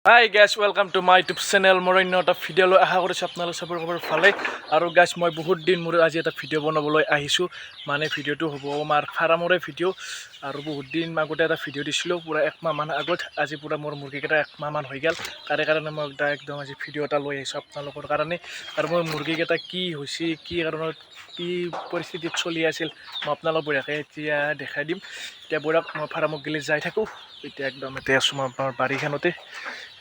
Hi guys, welcome to my YouTube channel. মোৰ অন্য এটা ভিডিঅ'লৈ আশা কৰিছোঁ আপোনালোক চবৰ খবৰ ভালেই। আৰু গাইছ, মই বহুত দিন মূৰত আজি এটা ভিডিঅ' বনাবলৈ আহিছোঁ। মানে ভিডিঅ'টো হ'ব আমাৰ ফাৰ্মৰে ভিডিঅ'। আৰু বহুত দিন আগতে এটা ভিডিঅ' দিছিলোঁ, পূৰা একমাহমান আগত। আজি পূৰা মোৰ মুৰ্গীকেইটা একমাহমান হৈ গ'ল। তাৰে কাৰণে মই এটা একদম আজি ভিডিঅ' এটা লৈ আহিছোঁ আপোনালোকৰ কাৰণে। আৰু মোৰ মুৰ্গীকেইটা কি হৈছে, কি কাৰণত, কি পৰিস্থিতিত চলি আছিল, মই আপোনালোক বঢ়িয়াকৈ এতিয়া দেখাই দিম। এতিয়া বঢ়িয়াক মই ফাৰ্মত গ'লে যাই থাকোঁ। এতিয়া একদম এতিয়া আছোঁ মই আপোনাৰ বাৰীখনতে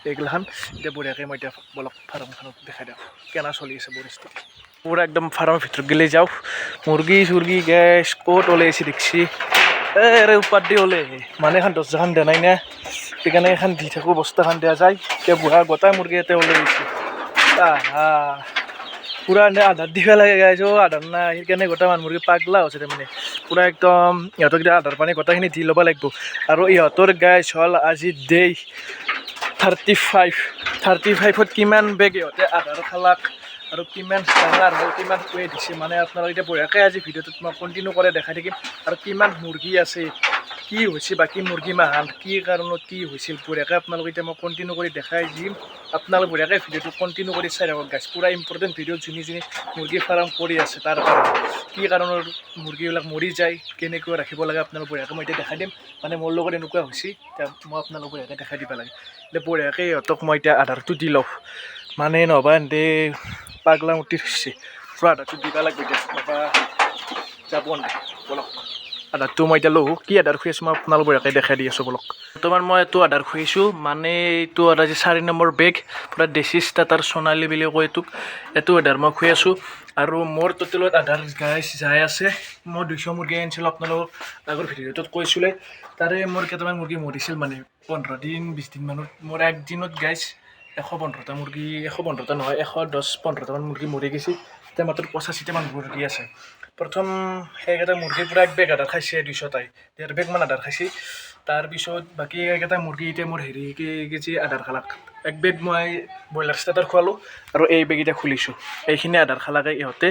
এইগিলাখান। এতিয়া বঢ়িয়াকৈ মই এতিয়া বলক ফাৰ্মখনত দেখাই দিওঁ কেনে চলি আছে পৰিস্থিতি। পূৰা একদম ফাৰ্মৰ ভিতৰত গ'লে যাওঁ। মুৰ্গী চুৰ্গী গেছ ক'ত ওলাইছে দেখছি এৰে উপাত দি ওলাই। মানে এখন দৰ্জাখন দিয়া নাই না, সেইকাৰণে এখন দি থাকোঁ, বস্তাখন দিয়া যায়। এতিয়া বুঢ়া গোটাই মুৰ্গী ইয়াতে ওলাই গৈছে। আহা, পূৰা এনে আধাৰ দিব লাগে গাইছ। আধাৰ নাই, সেইকাৰণে গোটেই মানুহ মুৰ্গী পাগলা হৈছে। তাৰমানে পূৰা একদম ইহঁতক এতিয়া আধাৰ পানী গোটেইখিনি দি ল'ব লাগিব। আৰু ইহঁতৰ গাইছ হ'ল আজি ডে 35। 35ত কিমান বেগ ইহঁতে আধাৰ খালাক আৰু কিমান ডাঙৰ হ'ল, কিমান ৱেইট দিছে, মানে আপোনালোক এতিয়া বঢ়িয়াকৈ আজি ভিডিঅ'টোত মই কণ্টিনিউ কৰে দেখাই থাকিম। আৰু কিমান মুৰ্গী আছে, কি হৈছে, বাকী মুৰ্গী মাহান কি কাৰণত কি হৈছিল, বঢ়িয়াকৈ আপোনালোক এতিয়া মই কণ্টিনিউ কৰি দেখাই দিম। আপোনালোক বঢ়িয়াকৈ ভিডিঅ'টো কণ্টিনিউ কৰি চাই থাকক গাইছ। পূৰা ইম্পৰ্টেণ্ট ভিডিঅ'। যোনে যোনে মুৰ্গী ফাৰ্ম কৰি আছে, তাৰ কাৰণে কি কাৰণত মুৰ্গীবিলাক মৰি যায়, কেনেকৈ ৰাখিব লাগে, আপোনালোক বঢ়িয়াকৈ মই এতিয়া দেখাই দিম। মানে মোৰ লগত এনেকুৱা হৈছে, এতিয়া মই আপোনালোক বঢ়িয়াকৈ দেখাই দিব লাগে। এতিয়া বঢ়িয়াকৈ ইহঁতক মই এতিয়া আধাৰটো দি লওঁ, মানে নহ'বা এহেঁতে পাগলা উঠি ধৰিছে। পূৰা আধাৰটো দিব লাগিব এতিয়া, নহ'বা যাব নাই। বলক, আধাৰটো মই এতিয়া লওঁ। কি আধাৰ খুৱাইছোঁ মই আপোনালোক বঢ়িয়াকৈ দেখাই দি আছোঁ, বলক। বৰ্তমান মই এইটো আধাৰ খুৱাইছোঁ, মানে এইটো আধাৰ যে 4 নম্বৰ বেগ, পূৰা দেশী ষ্টাৰ্টাৰ সোণালী বুলি কয় এইটোক। এইটো আধাৰ মই খুৱাই আছোঁ। আৰু মোৰ টোটেলত আধাৰ গাইছ যাই আছে, মই 200 মুৰ্গী আনিছিলোঁ, আপোনালোকক আগৰ ভিডিঅ'টোত কৈছিলে। তাৰে মোৰ কেইটামান মুৰ্গী মৰিছিল, মানে 15 দিন 20 দিনমানত মোৰ একদিনত গাইছ 115টা মুৰ্গী, 115টা নহয়, 110 15টামান মুৰ্গী মৰি গৈছে। এতিয়া মাত্ৰ 85টামান মুৰ্গী আছে। প্ৰথম সেইকেইটা মুৰ্গী পূৰা এক বেগ আধাৰ খাইছে, 200টাই ডেৰ বেগমান আধাৰ খাইছে। তাৰপিছত বাকী এইকেইটা মুৰ্গী এতিয়া মোৰ হেৰি কেজি আধাৰ খালাক। এক বেগ মই ব্ৰইলাৰ ষ্টাৰ্টাৰ খোৱালোঁ আৰু এই বেগ এতিয়া খুলিছোঁ, এইখিনি আধাৰ খালাকে ইহঁতে।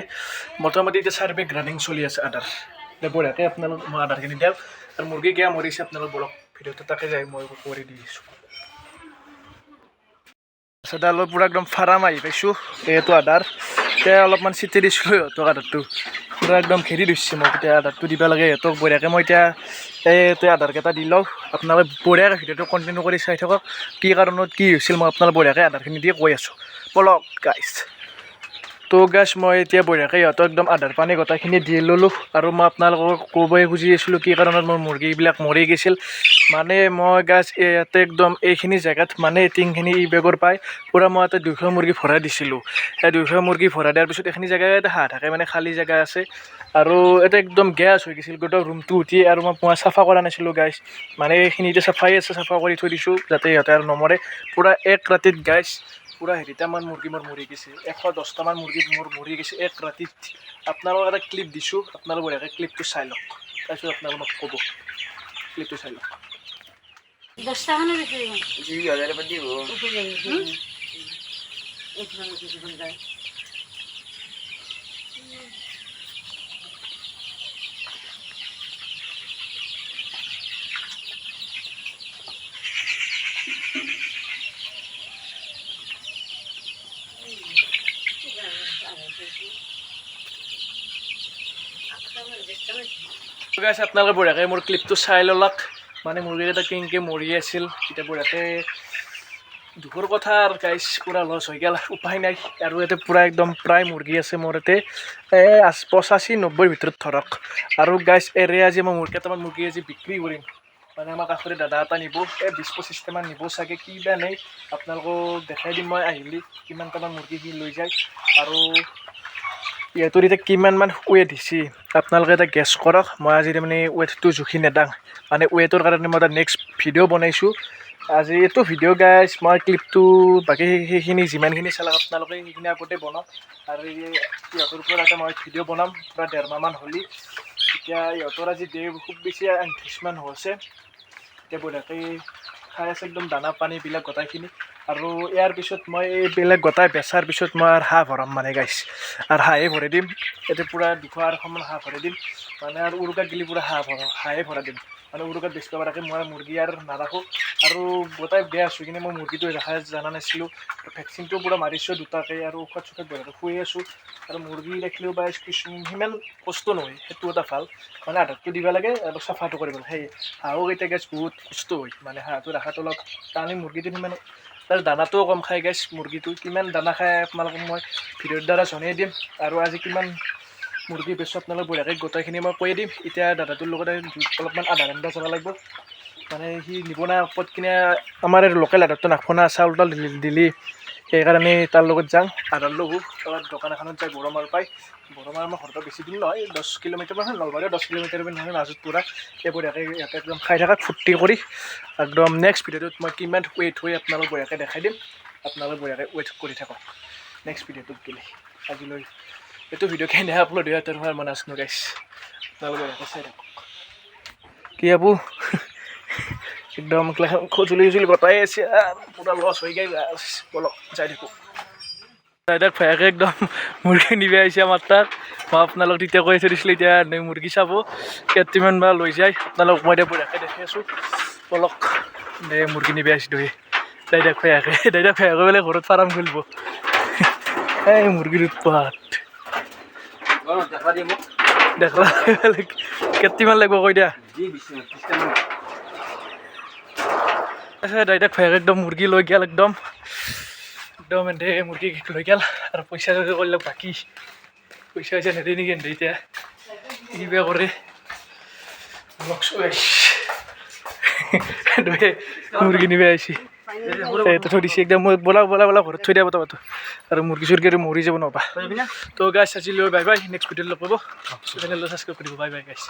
মোটামুটি এতিয়া 4 বেগ ৰানিং চলি আছে আধাৰ। এতিয়া বঢ়িয়াকৈ আপোনালোক মই আধাৰখিনি দিওঁ আৰু মুৰ্গী কিয় মৰিছে আপোনালোক বলক ভিডিঅ'টো তাকে যাই মই কৰি দি আছোঁ। তাৰপিছত পূৰা একদম ফাৰ্ম আহি পাইছোঁ। এইটো আধাৰ এতিয়া অলপমান চিটি দিছিলোঁ ইহঁতক, আধাৰটো পূৰা একদম ঘেৰি ধৰিছে মোক। এতিয়া আধাৰটো দিব লাগে ইহঁতক বঢ়িয়াকৈ। মই এতিয়া এইটো আধাৰকেইটা দি লওঁ। আপোনালোকে বঢ়িয়াকৈ ভিডিঅ'টো কণ্টিনিউ কৰি চাই থাকক। কি কাৰণত কি হৈছিল মই আপোনালোক বঢ়িয়াকৈ আধাৰখিনি দি কৈ আছোঁ, বলক গাইছ। তো গাইছ, মই এতিয়া বঢ়িয়াকৈ ইহঁতক একদম আধাৰ পানী গোটেইখিনি দি ল'লোঁ। আৰু মই আপোনালোকক ক'বই খুজি আছিলোঁ কি কাৰণত মোৰ মুৰ্গীবিলাক মৰি গৈছিল। মানে মই গাইছ ইয়াতে একদম এইখিনি জেগাত, মানে টিংখিনি ই বেগৰ পাই পূৰা মই ইয়াতে 200 মুৰ্গী ভৰাই দিছিলোঁ। সেই 200 মুৰ্গী ভৰাই দিয়াৰ পিছত এইখিনি জেগা ইয়াতে হাঁহ থাকে, মানে খালী জেগা আছে। আৰু ইয়াতে একদম গেছ হৈ গৈছিল গোটেই ৰুমটো উঠি। আৰু মই চাফা কৰা নাছিলোঁ গাইছ, মানে এইখিনি এতিয়া চাফাই আছে, চাফা কৰি থৈ দিছোঁ যাতে ইহঁতে আৰু নমৰে। পূৰা এক ৰাতিত গাইছ পূৰা হেৰিটামান মুৰ্গী মোৰ মৰি গৈছে, 110টামান মুৰ্গী মোৰ মৰি গৈছে এক ৰাতিত। আপোনালোকক এটা ক্লিপ দিছোঁ, আপোনালোক বঢ়িয়াকৈ ক্লিপটো চাই লওক, তাৰপিছত আপোনালোক মোক ক'ব। ক্লিপটো চাই লওক। 10টাখানো বেছি। 2000 দিব। গাইছ, আপোনালোকে বঢ়িয়াকৈ মোৰ ক্লিপটো চাই ল'লাক। মানে মুৰ্গীকেইটা কেনেকৈ মৰি আছিল। এতিয়া বঢ়িয়াকৈ দুখৰ কথা আৰু গাইছ, পূৰা লছ হৈ গ'ল, উপায় নাই। আৰু ইয়াতে পূৰা একদম প্ৰায় মুৰ্গী আছে মোৰ ইয়াতে 85 90ৰ ভিতৰত ধৰক। আৰু গাইছ, এৰে আজি মই মোৰ কেইটামান মুৰ্গী আজি বিক্ৰী কৰিম। মানে আমাৰ কাষৰে দাদা এটা নিব, এই 20 25টামান নিব চাগে, কি বা নেই আপোনালোকক দেখাই দিম মই আহিলি কিমানটামান মুৰ্গী সি লৈ যায়। আৰু ইহঁতৰ এতিয়া কিমানমান ৱেইট হৈছে আপোনালোকে এটা গেছ কৰক। মই আজি তাৰমানে ৱেইটটো জুখি নেদাং, মানে ৱেইটৰ কাৰণে মই এটা নেক্সট ভিডিঅ' বনাইছোঁ। আজি এইটো ভিডিঅ' গাইছ মই ক্লিপটো বাকী সেইখিনি যিমানখিনি চালাক আপোনালোকে সেইখিনি আগতে বনাম। আৰু ইহঁতৰ ওপৰত এটা মই ভিডিঅ' বনাম পূৰা ডেৰমাহমান হ'লি। এতিয়া ইহঁতৰ আজি ডে খুব বেছি 38মান হৈছে। এতিয়া বঢ়িয়াকৈ খাই আছে একদম দানা পানীবিলাক গোটেইখিনি। আৰু ইয়াৰ পিছত মই এইবিলাক গোটাই বেচাৰ পিছত মই আৰু হাঁহ ভৰাম, মানে গাইছ আৰু হাঁহে ভৰাই দিম। ইয়াতে পূৰা 200 আঢ়ৈশমান হাঁহ ভৰাই দিম, মানে আৰু উৰুকা গিলি পূৰা হাঁহ ভৰাম, হাঁহে ভৰাই দিম। মানে উৰুকাত বেচিব পৰাকৈ মই মুৰ্গী আৰু নাৰাখোঁ। আৰু গোটাই বেয়া আছোঁ কিনে মই মুৰ্গীটো ৰখা জনা নাছিলোঁ। ভেকচিনটো পূৰা মাৰিছোঁ দুটাকে আৰু ঔষধ চৌষধ বঢ়িয়াকৈ খুৱাই আছোঁ। আৰু মুৰ্গী ৰাখিলেও বা কিছু সিমান কষ্ট নহয়, সেইটো এটা ভাল। মানে আধাৰটো দিব লাগে আৰু চাফাটো কৰিব লাগে। সেই হাঁহো এতিয়া গেছ বহুত কষ্ট হয়, মানে হাঁহটো ৰখাটো অলপ টানি। মুৰ্গীটো সিমান তাৰ দানাটোও কম খায় গেছ। মুৰ্গীটো কিমান দানা খায় আপোনালোকক মই ভিডিঅ'ৰ দ্বাৰা জনাই দিম। আৰু আজি কিমান মুৰ্গী বেচোঁ আপোনালোক বঢ়িয়াকৈ গোটেইখিনি মই কৈ দিম। এতিয়া দাদাটোৰ লগত অলপমান আধা ঘণ্টা যাব লাগিব, মানে সি নিব না পত কিনে আমাৰ লোকেল আধাৰটো নাখব না, চাউল তাউল দিলি, সেইকাৰণে তাৰ লগত যাওঁ। আধাৰ লওঁ, তাত দোকান এখনত যায় বৰমাৰ পাই। বৰমাৰ আমাৰ ঘৰৰ পৰা বেছি দূৰ নহয়, 10 কিলোমিটাৰমান হয়। নলবাৰীও 10 কিলোমিটাৰমান নহয়, মাজত পূৰা। এই বঢ়িয়াকৈ ইয়াতে একদম খাই থাকক ফূৰ্তি কৰি একদম। নেক্সট ভিডিঅ'টোত মই কিমান ৱেইট হৈ আপোনালোক বঢ়িয়াকৈ দেখাই দিম। আপোনালোক বঢ়িয়াকৈ ৱেইট কৰি থাকক নেক্সট ভিডিঅ'টোত গ'লে। আজিলৈ এইটো ভিডিঅ' কেনে আপলোড হয় তোমাৰ মই নাজানো গাইছ, আপোনালোকে বঢ়িয়াকৈ চাই থাকক। কি আবু একদম খজুলি খজুলি বতাই আছে, পূৰা লছ হৈ গ'ল। বলক যাই থাকোঁ। দাদাক ভায়েকে একদম মুৰ্গী নিবি আহিছে আমাৰ তাত। মই আপোনালোক তেতিয়া কৈ থৈ দিছিলোঁ, এতিয়া মুৰ্গী চাব কেইটিমান বা লৈ যায়। আপোনালোক মই এতিয়া বঢ়িয়াকৈ দেখি আছোঁ। বলক দে, মুৰ্গী নিবি আহিছোঁ দুই দাদাক ভায়েকে। দাদাক ভায়েকে বোলে ঘৰত ফাৰ্ম খুলিব। এই মুৰ্গীৰ উৎপাত দেখলা। কেইটিমান লাগিব কৈ দিয়া। দাদাক ভায়েকে একদম মুৰ্গী লৈ গ'ল, একদম একদম এনে মুৰ্গী লৈ গ'ল আৰু পইচা কৰিলে। বাকী পইচা চইচা নিদিয়ে নেকি এনে? এতিয়া কিবা কৰে। মুৰ্গী নিবি আহিছে, এইটো থৈ দিছে একদম। মই বলা বলা বলা, ঘৰত থৈ দিয়া বতাহটো আৰু মুৰ্গী চুৰ্গী আৰু মৰি যাব নহবা। তো গাইছ, আজিলৈ বাই বাই। নেক্সট ভিডিঅ'ত লগ পাব। চেনেলটো ছাবস্ক্ৰাইব কৰিব। Bye bye guys.